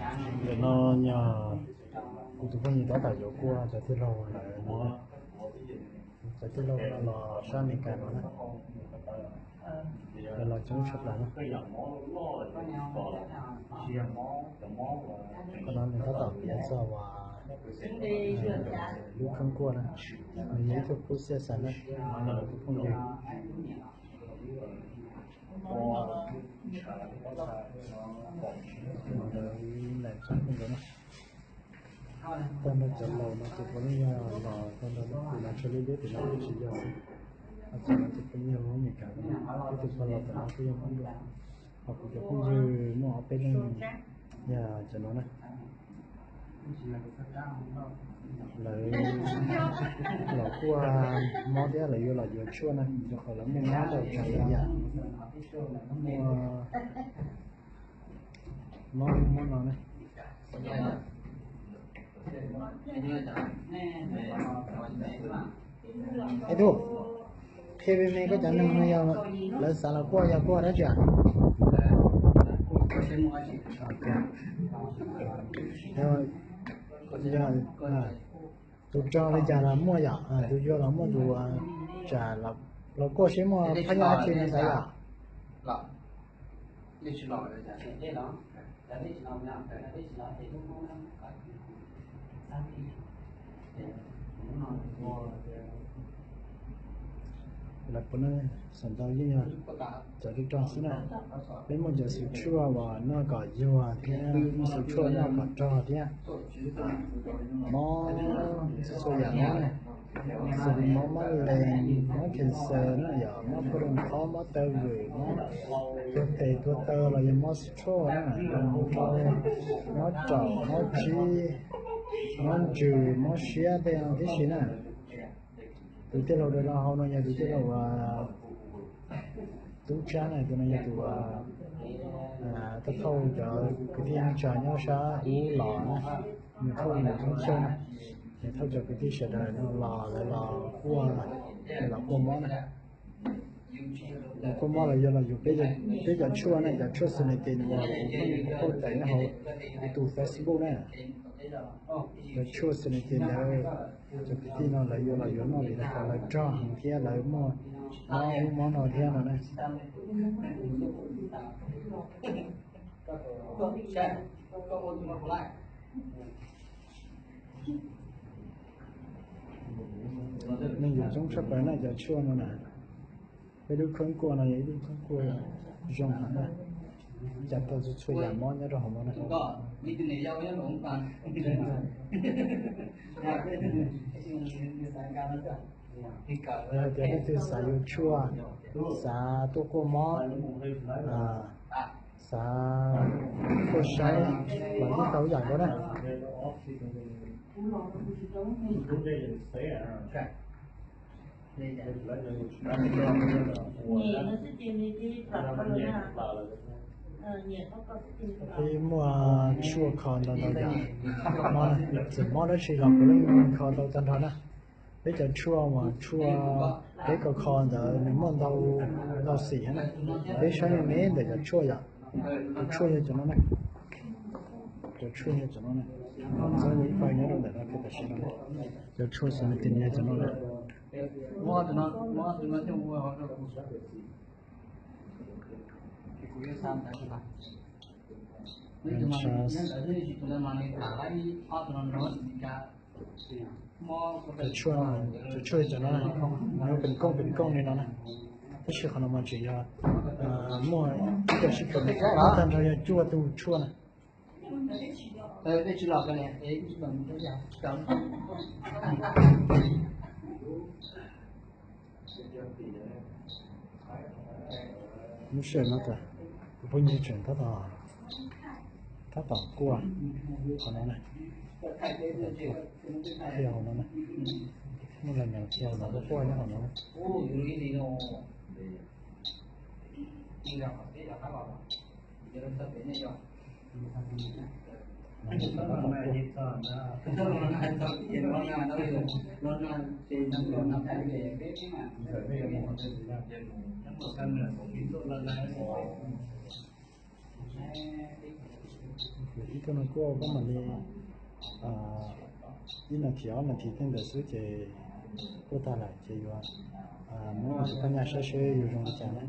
Ntawm no yog kuv tus phooj ywg tab tom yuav kuaj cov tij laug lawm no, cov tij laug los sab Amelikas no na, los coob tshaj plaws na. Qhov no nws tab tom piav txog uas lub khab kuaj na, nws yog ib tug qub xiab xav na, tus phooj ywg ntawd na. Tag nrho cov laus no ces puav leej yog los tag nrho lub kws no, tshuav liab liab tim no twb tsis yog xwb. Cov no ces peb yog Hmoob Amelikas, peb tus pog laus tom no twb yog Hmoob dua, ho kuv cov phooj ywg muaj ob peb leej yog cov no na. Lawv los kuaj mob thiab lawv yuav los yuav tshuaj na, rau qhov lawv muaj mob rau tsav yam, muaj mob mob no ne. Es tub, qhia me me koj cov neeg no yog lawv xav los kuaj yog kuaj dab tsi? Tus rog li cas los muaj yom, tus yuag los muaj, tus tsam los kuaj seb muaj phab nyaj dab tsi no xav yom. Lawv puav leej xav ntau yeej yog cov tub rog xwb na. Peb muaj cov xwm tshuaj uas noj kom yuag thiab, muaj xwm tshuaj noj kom rog thiab. Mob txhua txhua yam mob na, xws li mob, mob lees, mob cancer na, yog mob phuaj rooj qhov, mob taw vwm, mob tuag tes tuag taw los yog mob stroke na, mob raum, mob tsib, mob ntsws, mob siab tej no tib si na. Tus tij laug rau hauv no yog tus tij laug uas Tub Tsab na, tus no yog tus uas thauj thauj cov kwv tij neej tsa nyob sab ub los na, nws thauj nws thoob xyoo na, nws thauj cov kwv tij sawv daws no los, lawv los kuaj, lawv los kuaj mob na. Los kuaj mob los yog los yuav peb cov tshuaj na, cov tshuaj Selectin uas kuv pheej post tawm nyob hauv kuv tus Facebook na. Cov tshuaj Selectin ntawd cov kwv tij no lawv yuav los yuav noj vim rau qhov lawv rog heev thiab lawv muaj mob ub mob no thiab no na. Neeg yuav coob tshaj plaws na cov tshuaj no na. Peb lub khab kuaj no yog ib lub khab kuaj zoo heev na, cas tau txhua txhua yam mob nyob rau hauv no na. Yog hais tias leej twg xav yuav tshuaj, xav tuaj kuaj mob, xav kuaj saib los yeej tau ib yam nkaus na. Peb muaj tshuaj kho ntau ntau yam mob na, txawm mob dab tsi los puav leej kho tau tag nrho na. Peb cov tshuaj uas tshuaj peb kho kho ntawd nws muaj ntau ntau xim na. Peb saib me me ntawm cov tshuaj yom, cov tshuaj yog cov no na, cov tshuaj yog cov no na, ntxoov ib pawg nyob rau ntawm no, tam sim no cov tshuaj Selectin yog cov no na. Cov tshuaj, cov tshuaj cov no na, nws pees kooj pees kooj li no na, tab sis qhov no mas tseem yog muaj ib co sib kawm, tag nrho yog cuaj tus tshuaj na. Lub sij hawm no tas, kuv phooj ywg tseem tab tom, tab tom kuaj qhov no na, qhia hauv no na, muaj leej nyuam qhia hauv no, kuaj nyob hauv no na. Ib tug no kuj koj mam li ib nas this ob nas this tej ntawd xwb ces kuj tag lawm ces yuav muab tus koj nyaj saib seb yuav zoo li cas na.